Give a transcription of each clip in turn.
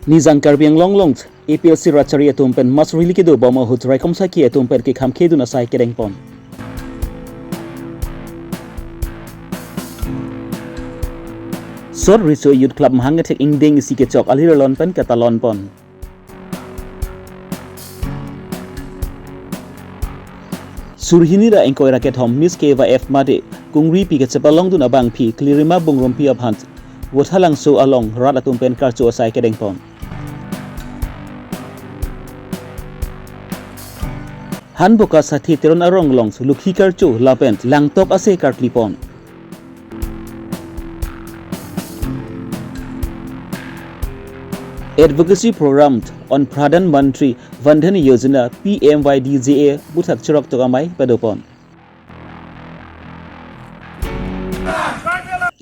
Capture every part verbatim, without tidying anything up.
Nijang Karbi Anglong along A P H L C rat chari atum pen mass rally kedobom ahut raikom saikhi atum pen kekham khedun asai kedengpon. Sot Riso Youth Club mahang kethek ingdeng isi kechok alir alon pen ketalonpon. Surhini ra ingkoi ra kethom Miss K Y F mate kungripi kachepalongdun abangpi Klirima Bongrumpi aphan Vothatlangso along rat atum pen karcho asai kedengpon. Hanboka Sathe Teron arong along Lokhi karcho lapen Langtok ase karklipon. Advocacy Program on Pradhan Mantri Van Dhan Yojana P M Y D J A aputhak chirok tok amei padopon.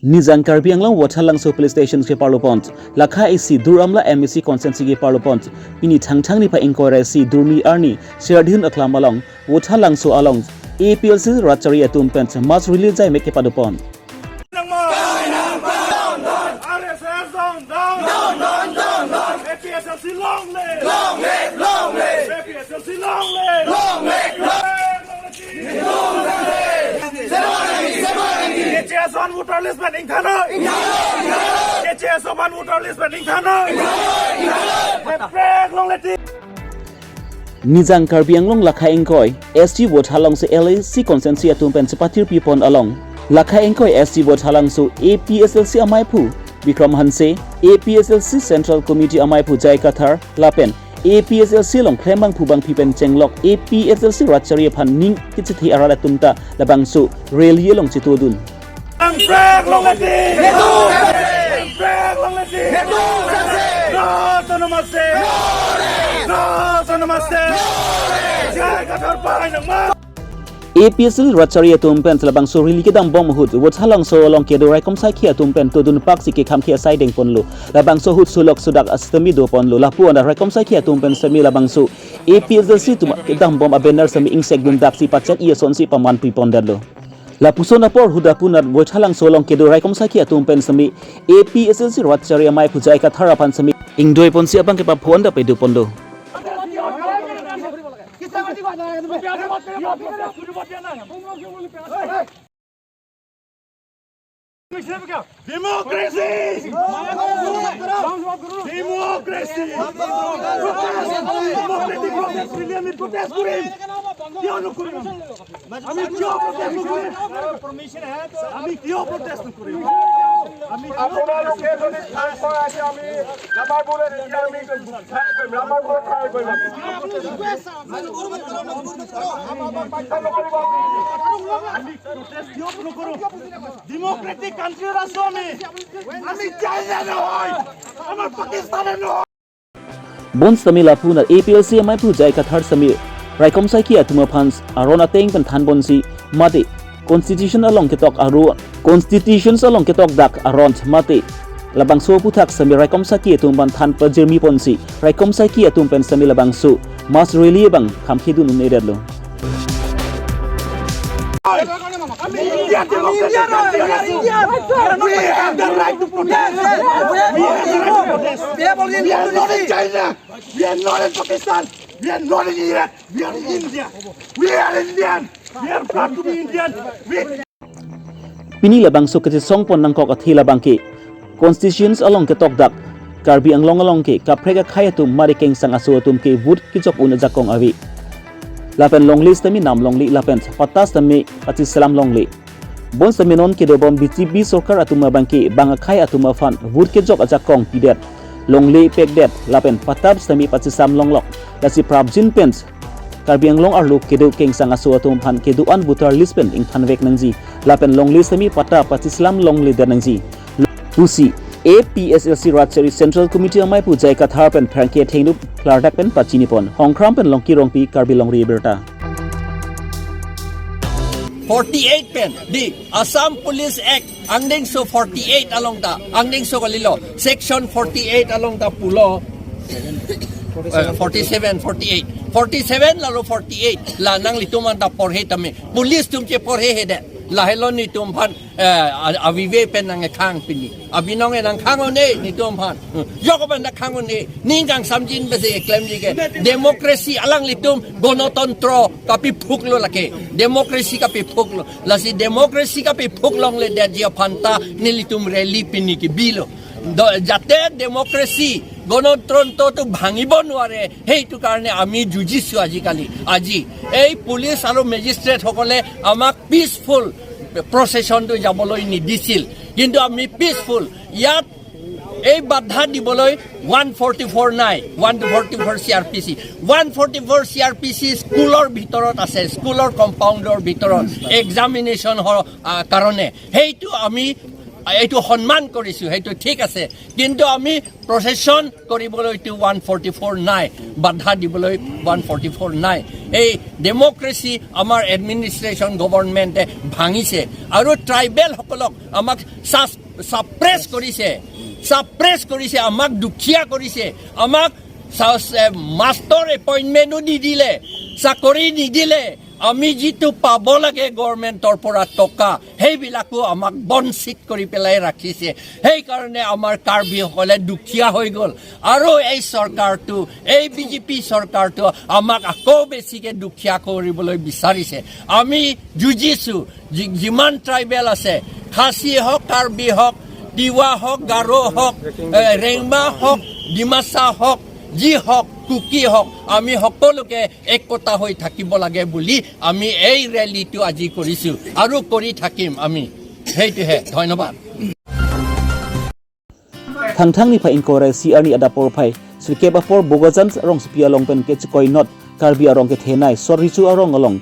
Nijang Karbi Anglong Vothatlangso Police Station keparlopon. Lakha isi Dur Amla M A C constituency keparlopon. Pini Thangthang niphai ingkoi ra isi Durmi arni Serdihun aklam along Vothatlangso along A P H L C rat chari atum pen mass rally jaimek kepadopon. R S S down, down, down, down, down, down. A P H L C long live. Long live, long live. A P H L C long live. Long live, long live. K H A S O aphan voter list pen ingthan noi. K H A S O aphan voter list pen ingthan noi. Kaprek longle ti. Nijang Karbi Anglong Lakha ingkoi S T Vothatlangso L A C constituency atum pen chepathirpipon along. Lakha ingkoi S T Vothatlangso A P H L C amaiphu Bikram Hanse, A P H L C Central Committee amaiphu J I Kathar lapen A P H L C along klembangphu bangpi pen chenglok A P H L C rat chari aphan ning kechethe arat atum ta labangso rally along chetodun. Kaprek longle ti. Kaprek longle ti. No to namaste. No to namaste. J I Kathar pai nangma. A P H L C rat chari atum pen labangso rally kedambom ahut Vothatlangso along kedo raikom saikhi atum pen todun paksi kekham ke asai dengponlo. Labangso ahut sulok sudak asitami doponlo. Lapu-an raikom saikhi atum pen semi labangso A P H L C atum kedambom a-banner semi ingsekdun daksi pachak-i asonsi pamanpipondetlo. Lapuson apor ahut lapu-an Vothatlangso along kedo raikom saikhi atum pen semi A P H L C rat chari amaiphu J I Kathar aphan semi ingdoiponsi abang kepaphuan da pedoponlo. Democracy! Democracy! Protest! Democratic protest! Freely আমি protest কৰিম। কিয় নকৰিম? আমি কিয় protest নকৰিম? আমি কিয় protest নকৰিম? আমি কিয় আপোনালোকে যদি ভাল পায়, আজি আমি আমাৰ বোলে এতিয়া আমি আমাৰ বোলে try কৰিম। আমি protest কিয় নকৰোঁ? Democratic country ত আছোঁ আমি। আমি চাইনা নহয়, আমাৰ পাকিস্তানে নহয়। Bonsitame lapu-an A P H L C amaiphu J I Kathar semi raikom saikhi atum aphan aron ateng pen thanponsi mate constitution along ketok aron, constitution along ketokdak aron mate labangso aputhak semi raikom saikhi atum aphan than pajirmiponsi raikom saikhi atum pen semi labangso mass rally abang kham khedun un-edetlo. আমি Indian democratic country আছোঁ। We have the right to protest. We have the right to protest. We are not in China. We are not in Pakistan. We are not in Iran. We are in India. We are Indian. We are proud to be Indian. We Pini labangso kachesongpon nangkok athe labang ke constitution along ketokdak Karbi Anglong along ke kaprek akhei atum mate kengsang aso atum ke vote kechok un ajakong ave. Lapen longle sitame nam longle lapen patta sitame pachiselam longle. Bonsitame non kedobom B J P sorkar atum abang ke bang akhei atum aphan vote kejok ajakong pidet, longle pekdet lapen patta sitame pachisam longlok. Lasi prapjin pen Karbi Anglong arlo kedo kengsang aso atum aphan kedo-an voter list pen ingthanvek nangji lapen longle sitame patta pachiselam longledet nangji pusi A P H L C rat chari Central Committee amaiphu J I Kathar pen pherangke athengno klardak pen pachinipon. Hongkram pen Longki Rongpi, Karbi Longri Abirta. Forty-eight pen, the Assam Police Act, angdengso forty-eight along ta, angdengso kalilo, section forty-eight along ta pulo, eh, forty-seven, forty-eight, forty-seven lalo forty-eight, la nanglitum anta porhe tame, police atum cheporhe hedet. Lahelo netum aphan, eh, a-, avive pen nangkhang pini. Abinong e nangkhang un-e netum aphan. Yok aphan nangkhang un-e. Ning kangsamjin besi klemji ke. Democracy alanglitum gonotontro kapiphuklo lake. Democracy kapiphuklo. Lasi democracy kapiphuk longledetji aphan ta nelitum rally pini kebilo. দ-, যাতে ডেমক্ৰেচি, গণতন্ত্ৰটো ভাঙিব নোৱাৰে, সেইটো কাৰণে আমি যুঁজিছো আজিকালি। আজি এই পুলিচ আৰু মেজিষ্ট্ৰেটসকলে আমাক পিচফুল প্ৰচেছনটো যাবলৈ নিদিছিল, কিন্তু আমি পিচফুল ইয়াত এই বাধা দিবলৈ ওৱান ফৰ্টি ফ'ৰ নাই, ওৱান ফৰ্টি ফ'ৰ চি R P C. One forty four চি আৰ পি চি স্কুলৰ ভিতৰত আছে, স্কুলৰ কম্পাউণ্ডৰ ভিতৰত এক্সামিনেশ্যন হ-, আ, কাৰণে। সেইটো আমি এইটো সন্মান কৰিছো, সেইটো ঠিক আছে, কিন্তু আমি প্ৰচেছন কৰিবলৈতো ওৱান ফৰ্টি ফ'ৰ নাই, বাধা দিবলৈ ওৱান ফৰ্টি ফ'ৰ নাই। এই ডেমক্ৰেচি আমাৰ এডমিনিষ্ট্ৰেশ্যন গভৰ্ণমেণ্টে ভাঙিছে আৰু ট্ৰাইবেলসকলক আমাক ছাছ-, ছাপ্ৰেছ কৰিছে, ছাপ্ৰেছ কৰিছে, আমাক দুখীয়া কৰিছে, আমাক ছাছ-, এ, মাষ্টৰ এপইণ্টমেণ্টো নিদিলে, চাকৰি নিদিলে, আমি যিটো পাব লাগে গভৰ্ণমেণ্টৰ পৰা টকা, সেইবিলাকো আমাক বঞ্চিত কৰি পেলাই ৰাখিছে। সেইকাৰণে আমাৰ কাৰ্বিসকলে দুখীয়া হৈ গ'ল। আৰু এই চৰকাৰটো, এই বি জে পি চৰকাৰটো আমাক আকৌ বেছিকে দুখীয়া কৰিবলৈ বিচাৰিছে। আমি যুঁজিছো, যি-, যিমান ট্ৰাইবেল আছে, খাচী হওক, কাৰ্বি হওক, তিৱা হওক, গাৰো হওক, এ, ৰেংমা হওক, ডিমাচা হওক, যি হওক, কুকি হওক, আমি সকলোকে একতা হৈ থাকিব লাগে বুলি আমি এই ৰেলীটো আজি কৰিছো আৰু কৰি থাকিম আমি। সেইটোহে। ধন্যবাদ। Thangthang niphai ingkoi ra isi arni adap porphai sirkep apor Bokajan rongsopi along pen kechekoi not Karbi arong kethenei Sor Recho arong along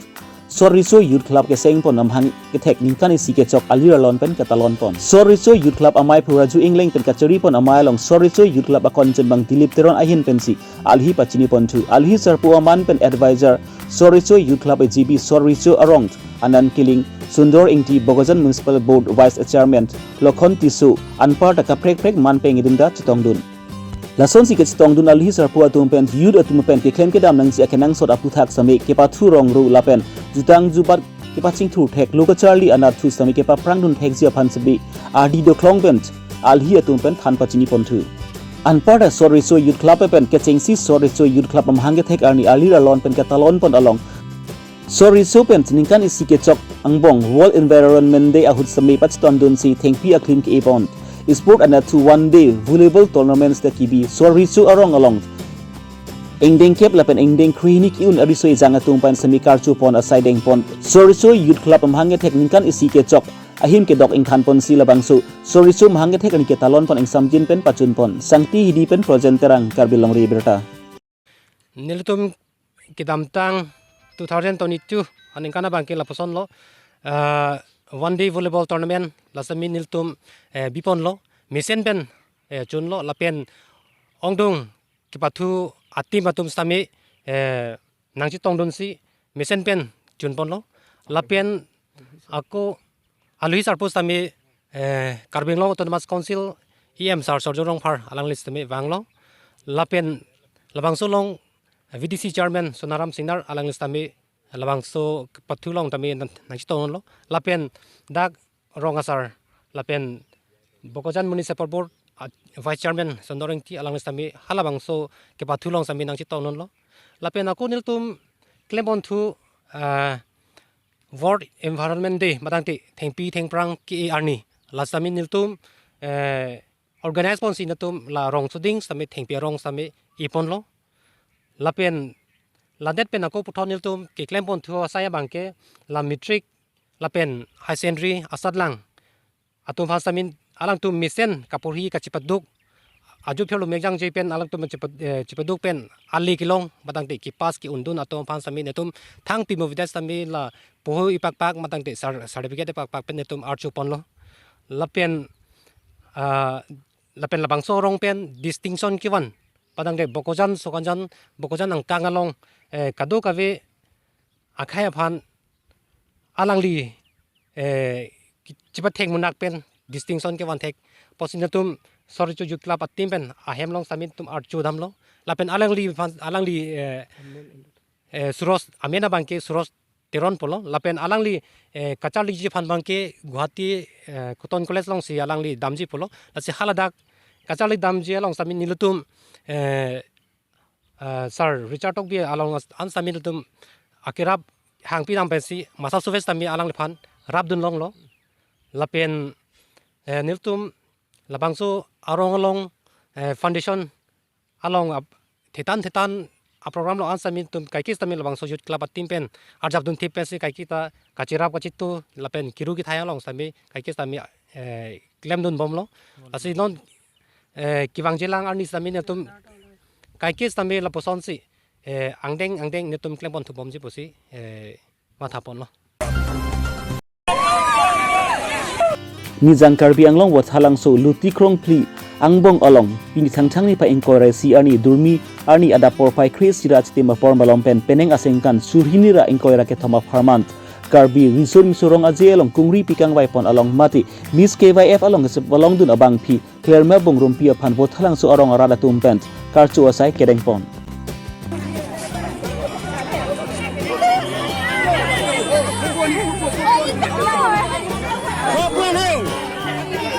Sor Recho Youth Club kesengpon amahang kethek ningkan isi kechok alir alon pen ketalonpon. Sor Recho Youth Club amei aphu Raju Engleng pen kacharipon amei along Sor Recho Youth Club akon chunbang Dilip Teron ahin pensi alhi pachiniponthu. Alhi sarpo aman pen advisor Sor Recho Youth Club A G B Sor Recho arong Anand Killing, Sundor Ingti, Bokajan Municipal Board Vice Chairman Lokhon Tisso, anparta kaprek prek man peng idunda chetongdun. Lasonsi kechetongdun alhi sarpo atum pen youth atum pen keklem kedam nangji akenangsot aphuthak same kepathu rongru lapen jutang jubat kepachingthur thek lo kacharli anatthu same kepaphrangdun thekji aphan sebe ardi doklong pen alhi atum pen than pachiniponthu. Anparta Sor Recho Youth Club pen kechengsi Sor Recho Youth Club amahang kethek arni alir alon pen ketalonpon along Sor Recho pen ningkan isi kechok angbong World Environment Day ahut seme pachetondunsi thengpi aklim ke-epon. Sport anatthu one day volleyball tournaments ta kebi Sor Recho arong along ingdeng kep lapen ingdeng krehini ke-un ariso ejang atum pen seme karchupon asai dengpon. Sor Recho Youth Club amahang kethek ningkan isi kechok ahim kedok ingthanponsi labangso Sor Recho amahang kethek arni ketalonpon ingsamjin pen pachunpon. Sangti Hidi pen Projen Terang, Karbi Longri Abirta. Nelitum kedamtang two thousand twenty-two aningkan abangke lapuson lo, ah, one day volleyball tournament lasami nelitum, eh, biponlo, mesen pen, eh, chunlo, lapen ongdung kepathu ateam atum sitame, eh, nangchetongdunsi mesen pen chunponlo, lapen ako alhi sarpo sitame, eh, Karbi Anglong Autonomous Council E M Sir Surjya Rongphar alangli sitame vanglo. Lapen labangso along V D C Chairman Sonaram Singnar alangli sitame labangso kepathu along tame nang-, nangchetonglo. Lapen dak rong asar lapen Bokajan Municipal Board, ah, Vice Chairman Sundor Ingti alangli sitame halabangso kepathu along sitame nangchetongdunlo. Lapen ako nelitum klemponthu, ah, World Environment Day, matangte thengpi thengphrang ke-e arni. La sitame nelitum, eh, organize ponsi nelitum la rong soding sitame thengpi arong sitame eponlo. Lapen ladet pen ako puthot nelitum keklemponthu asai abangke la matric lapen higher secondary asatlang atum aphan sitame alangtum mesen kaporhi kachepaduk. Ajo phelo mekjangje pen alangtum chepa-, eh, chepaduk pen ale kelong matangte kepass ke-undun atum aphan sitame nelitum thang pimo avedet sitame la poho ipakpak matangte cer-, certificate ipakpak pen nelitum archuponlo. Lapen, ah, lapen labangso arong pen distinction kevan matangte Bokajan Sokajan, Bokajan angkang along, eh, kadokave akhei aphan alangli, eh, ki-, chepathek munak pen distinction kevan thek. Pusi nelitum Sor Recho Youth Club ateam pen ahem along sitame nelitum archudamlo. Lapen alangli aphan, alangli, eh, eh, Suros, amen abangke Suros Teron pulo. Lapen alangli, eh, kacharliji aphan abangke Guwahati, eh, Cotton College alongsi alangli damji pulo. Lasi haladak kacharli damji along sitame nelitum, eh, eh, Sir Richard Tokbi along an sitame nelitum akerap hangpi dam pensi masa suves sitame alangliphan rapdun longlo. Lapen, eh, nelitum labangso arong along, eh, foundation along ap-, thetan thetan aprogram along an sitame nelitum kaike sitame labangso youth club ateam pen arjapdun thip pensi kaike ta kachirap kachitu lapen kiru kithai along sitame kaike sitame, eh, klemdun bomlo. Lasi non, eh, kevangjilang arni sitame nelitum kaike sitame lapuson si, eh, angdeng angdeng nelitum klempon thubomji pusi, eh, mathaponlo. Nijang Karbi Anglong Vathalangso Luti Krongphli angbong along pini Thangthang niphai ingkoi ra isi arni durmi arni adap porphai kre-isi ra chitim apor malom pen penang asengkan surhini ra ingkoi ra kethom apharman Karbi Riso Nimso Rong Aje along kungri pikang vaipon along mate Miss K Y F along kachepalongdun abangpi Klerme Bongrumpi aphan Vathalangso arong arat atum pen karcho asai kedengpon.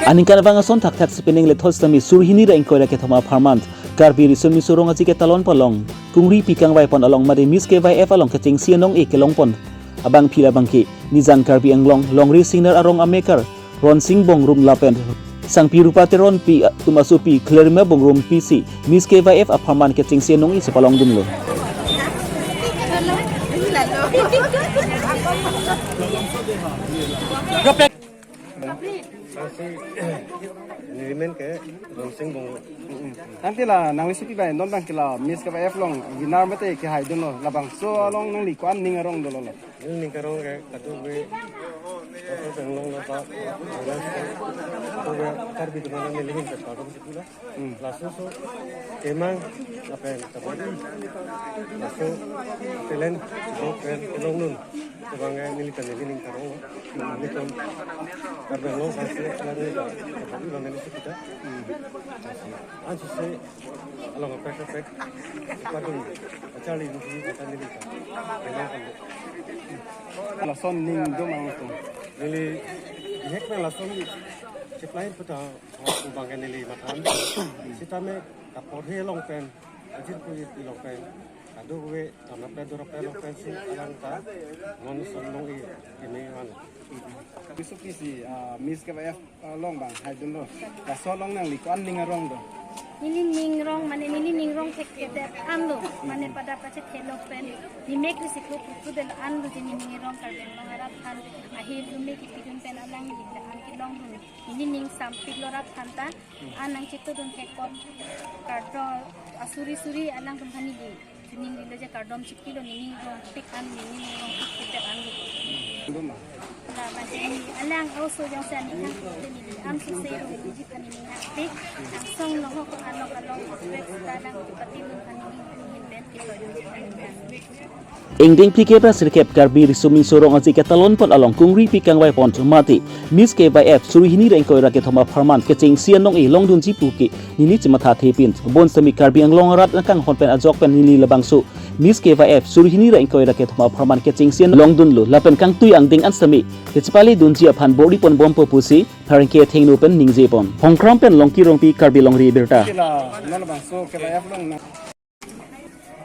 Aningkan abang ason thakthak si penang lethot sitame surhini ra ingkoi ra kethom apharman Karbi Riso Nimso Rong Aje ketalon palong kungri pikang vaipon along mate Miss K Y F along kechengsi anong-e kelongpon abangpi labangke Nijang Karbi Anglong longri singer arong amekar Ronsing Bongrum lapen Sangpi Rupa Teronpi atum asopi Klerme Bongrumpi si Miss K Y F apharman kechengsi anong-e chepalongdunlo. Nelimen ke Ronsing Bongrum. Tangte la nangli sopi bai non abangke la Miss K Y F along winner mate kehaidunlo, labangso along nangli ko-an ning arong dolo? Neli ning arong ke kadokave, kadokave Anglong lo pa, kadokave Karbi atum aphan neli ahin pen pardom si pula. Hmm. Laso aso kemang lapen kabodi, laso talent, jo pen kelongdun. Kevang ke neli pen neli ning arong lo. Nelitum Karbi Anglong aphan si alang neli kabodi lo neli si kita. Hmm. Ansose along kaprek kaprek padun kacharli neli kata neli ka. Kemang kan. Lason ning do mang tu. Neli ihek na lason cheplai puta abangke neli mathan. Sitame kaporhe along pen, ajir puji along pen, kadokave, tanape dorape along pen si alang ta non son long-e keme an. Bisu kisi, ah, Miss K Y F along abang haidunlo. Laso along nangli ko-an ning arong do? Neli ning arong mane neli ning arong thekthedet anlo, mane pada pachethelo pen, nemek risi ko putudel anlo je neli ning arong Karbi Anglong arat aphan ahirjume kipidun pen alangli an kelongdun. Neli ning sampiklo rat aphanta, an nangchetudun thek apot kardom asuri suri alangtum aphan neli. Ning rilo je kardom chipilo neli ning arong pik an neli ning arong pik pik an. Duma. La mate neli alang also jongsi ani hang te neli an suse rong neli phan neli hang pik. Angsong along ho ko along along pek ta lang chepatedun phan neli neli pen kito jongsi ani hang. Ingdeng phlikep ra sirkep Karbi Riso Nimso Rong Aje ketalon pon along kungri pikang vaipon mate Miss K Y F surhini ra ingkoi ra kethom apharman kechengsi anong-e longdunji puke neli chematha thepin. Bonsitame Karbi Anglong arat nangkanghon pen ajok pen neli labangso Miss K Y F surhini ra ingkoi ra kethom apharman kechengsi anong longdunlo lapen kangtui angdeng an sitame kechepaledunji aphan bor-i ponbompo pusi pherangke athengno pen ningjepon. Hongkram pen Longki Rongpi, Karbi Longri Abirta. Kila, non labangso K Y F along na.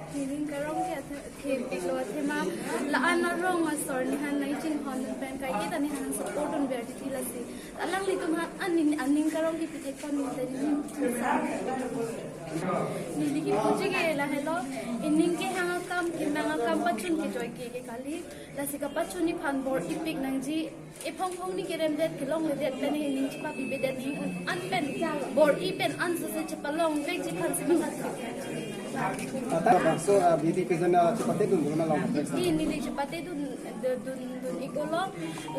Neli ning arong ke athe, athe, athe ma, la-an arong asor neli aphan nangchinghon pen kaike ta neli aphan support dunver titi lasi. Alanglitum aphan an ning, an ning arong kipi thek pon neli ta neli sa. Neli kipuji ke lahelo, ining kehang akam, kemang akam pachun kejoi ke, ke kali, lasi kapachun aphan bor-i pik nangji, ephong phong neli keremdet kelongledet pen neli ning chepabibedet neli un an pen bor-i pen an sese chepalongvekji aphan si matha. Ata bangso, ah, B T P zona chepatedun dun ma long. Neli, neli chepatedun, de-, dun, dun-iklo.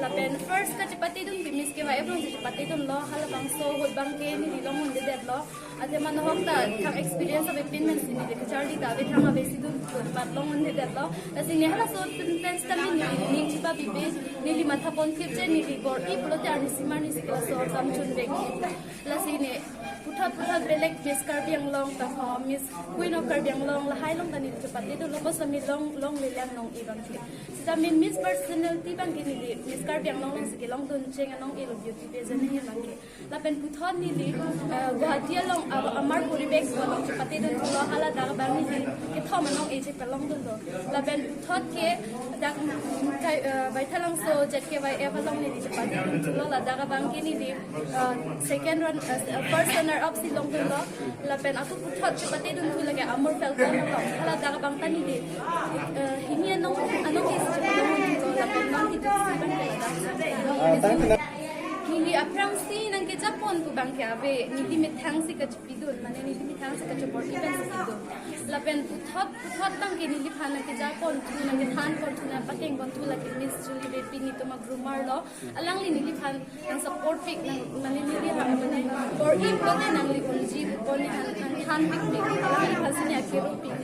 Lapen first kachepatedunpi Miss K Y F along si chepatedunlo. Halabangso ahut abangke neli longdundedetlo. Athema nohok ta thang experience avepin pensi neli kacharli ta ave thang ave si dun, dun mat longdundedetlo. Lasi neli halaso pen sitame neli ning chepabibe, neli matha pon thipje neli bor-i pulote arnisi marnisi ke laso kam chunvek. Lasi neli puthot puthot pen Like Miss Karbi Anglong ta ho, Miss Queen of Karbi Anglong lahai along ta neli chepate dolo, bos ami long long lelang nong-e abang ke. Sita min Miss personality abang ke neli Miss Karbi Anglong along si kelongdun cheng anong-e lo beauty pageant ni abang ke. Lapen puthot neli, eh, Guwahati along, ah, Amar Poribesh along chepate dun thulo, haladak abang neli kethom anong-e chepalong dunlo. Lapen puthot ke dak, mm, kai, eh, Baithalangso Z K Y F along neli chepate dun thulo, ladak abang ke neli, eh, second run, eh, first runner up si long dunlo. Lapen ako puthot chepate dun thu lake Amur Falcon along, haladak abang ta neli, eh, hini anong, anong-e si chepalong dun thulo, lapen non-e si abang ke ladak. Ah, thank you. Neli aphrangsi nangkejapon pu abang ke ave, neli methang si kachepidun, mane neli methang si kachebor-i pen si pidun. Lapen puthot, puthot abang ke neliphan nangkejapon thu, nangkethanpon thu, nangpatengbom thu lake Miss Julie Beypi, netum a-groomer lo. Alangli neliphan nang-support pik, nang, mane neliphan, mane bor-i pulote nangli unji pu, nephan nangthanpikpik. Alangli aphansi ne akero pik.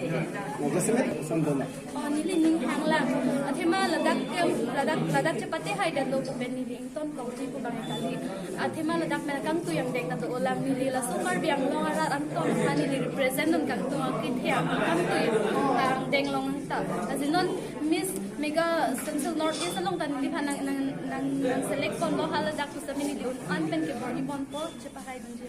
Nangkesemet, samdona. Oh, neli ning hanglang. Athema ladak ke, ladak, ladak chepate haidetlo pu pen neli ingtonkokji pu abang kali. Athema ladak pen kangtui angdeng ta do-olang, neli laso Karbi Anglong arat angtong aphan neli represent dun kangtui, akethe angtui angdeng long ta. Aji non Miss Mega Central North East along ta neliphan nang, nang, nang, nangselect ponlo, haladak pusitame neli un-an pen kebor-i ponpo, chepahai dunji.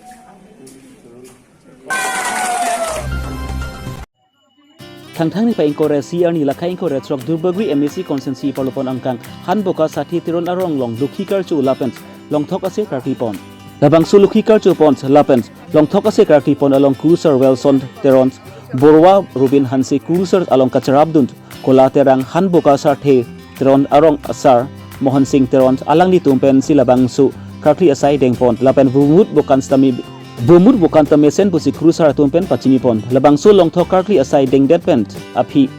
Thangthang niphai ingkoi ra isi arni, lake ingkoi ra throk, Duarbagori M A C constituency arlopon angkang Hanboka Sarthe Teron arong along Lokhi karcho lapen Longthok ase karkli pon. Labangso Lokhi karcho pon lapen Longthok ase karkli pon along kurusar Wilson Teron, Borwa Rubin Hanse kurusar along kacharap dun, Kola Terang, Hanboka Sarthe Teron arong asar Mohon Sing Teron, alanglitum pensi labangso karkli asai dengpon lapen bumut bokan sitame, bumut bokan ta mesen pusi kurusar atum pen pachinipon. Labangso Longthok karkli asai dengdet pen aphi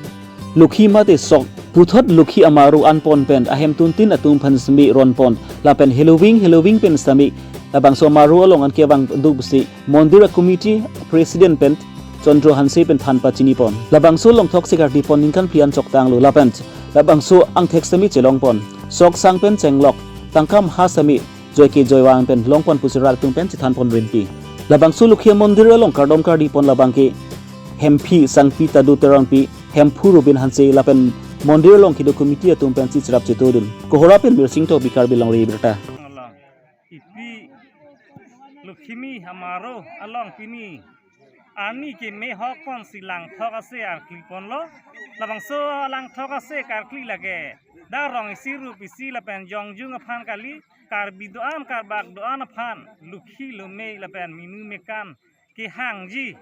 Lokhi mate sok puthot Lokhi amaru anpon pen ahemtuntin atum aphan simi ronpon lapen heloving heloving pen sitame labangso amaru along an kevang duk pusi mondir a-committee president pen Chandra Hanse pen than pachinipon. Labangso Longthok ase karkli pon ningkan phli an choktanglo lapen labangso angthek sitame chelongpon. Sok sang pen chenglok, tangka maha sitame joike joivang pen longpon pusi rat atum pen chethanpon rinti. Labangso Lokhi mondir along kardom kardi pon labang ke Hemphi Sangpi Tadu Terangpi, Hemphu Rubin Hanse lapen mondir along kedo committee atum pensi cherap chetodun. Kohora pen Mirsing Tokbi, Karbi Longri Abirta. Along. Ipi Lokhi amaru along pini arni keme hok ponsi Longthok ase karkli ponlo. Labangso Longthok ase karkli lake dak rong isi rup isi lapen jongjung aphan kali, Karbi do-an, Karbak do-an aphan, Lokhi lome lapen minu mekan kehangji.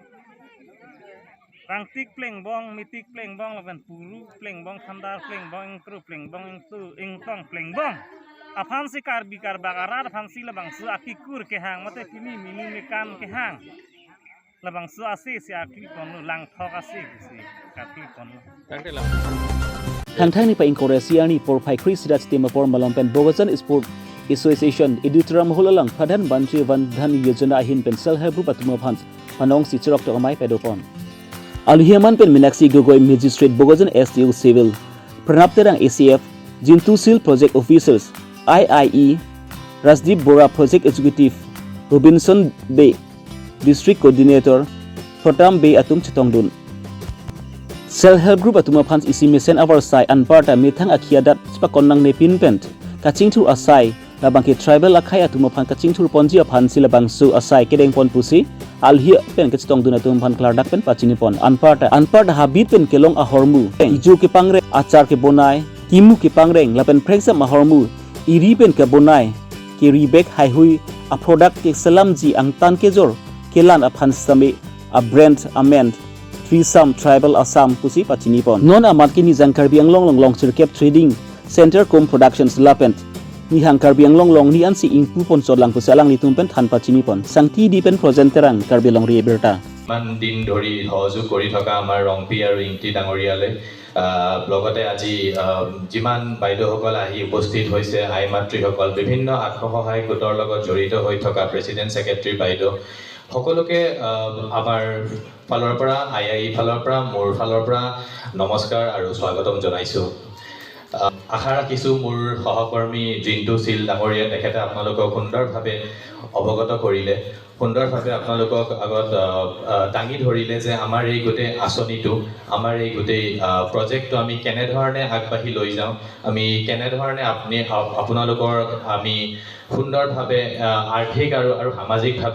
Rangtik plengbong, metik plengbong, lapen puru plengbong, thandar plengbong, ingkru plengbong, ingtu, ingtong plengbong aphansi, Karbi Karbak arat aphansi labangso akikur kehang mate pini minu mekan kehang. Labangso ase si karkli ponlo, Longthok ase si karkli ponlo. Thangthang niphai ingkoi ra isi arni porphai kre-isi ra chitim apor malom pen Bokajan Sport Association Editor Mahal along Pradhan Mantri Van Dhan Yojana ahin pen Self Help Group atum aphan panongsi cheroktok amei padopon. Alohi amen pen Minakshi Gogoi, Magistrate Bokajan, S D O Civil, Pranab Terang, A C F, Jintu Sil, Project Officers, I I E, Rajdeep Bora, Project Executive, Robinson Bey, District Coordinator, Protam Bey atum chetongdun. Self Help Group atum aphan isi mesen avarsai anparta methang akhi adat chepakon nangnepin pen kachingthur asai, labang ke tribal akhei atum aphan kachingthur ponji aphansi labangso asai kedengpon pusi alohi pen kachetongdun atum aphan klardak pen pachinipon. Anparta, anparta habit pen kelong ahormu, ijo kepangreng, achar kebonai, kimu kepangreng lapen phreksam ahormu, iri pen kebonai, keri bag, haihui a-product keselamji, angtan kejor kelang aphan sitame a-brand amen Trisam Tribal Assam pusi pachinipon. Non amat ke Nijang Karbi Anglong along longchirkep trading center cum productions lapen Nihang Karbi Anglong along ni ansi ingpu pon chotlang pusi alanglitum pen than pachinipon. Sangti D pen Projen Terang, Karbi Longri Abirta. ইমান দিন ধৰি সহযোগ কৰি থকা আমাৰ ৰংপি আৰু ইংতি ডাঙৰীয়ালৈ, আহ, লগতে আজি, আহ, যিমান বাইদেউসকল আহি উপস্থিত হৈছে, আই মাতৃসকল, বিভিন্ন আত্মসহায়ক গোটৰ লগত জড়িত হৈ থকা প্ৰেচিডেণ্ট, ছেক্ৰেটাৰী বাইদেউ, সকলোকে, আহ, আমাৰ ফালৰ পৰা, আই আই ই ফালৰ পৰা, মোৰ ফালৰ পৰা নমস্কাৰ আৰু স্বাগতম জনাইছোঁ। আহ, আশা ৰাখিছোঁ মোৰ সহকৰ্মী জিন্তু শীল ডাঙৰীয়া, তেখেতে আপোনালোকক সুন্দৰভাৱে অৱগত কৰিলে, সুন্দৰভাৱে আপোনালোকক আগত, আহ, আহ, দাঙি ধৰিলে যে আমাৰ এই গোটেই আঁচনিটো, আমাৰ এই গোটেই, আহ, প্ৰজেক্টটো আমি কেনেধৰণে আগবাঢ়ি লৈ যাওঁ, আমি কেনেধৰণে আপুনি, আপ-, আপোনালোকৰ আমি সুন্দৰভাৱে, আহ, আৰ্থিক আৰু, আৰু সামাজিকভাৱে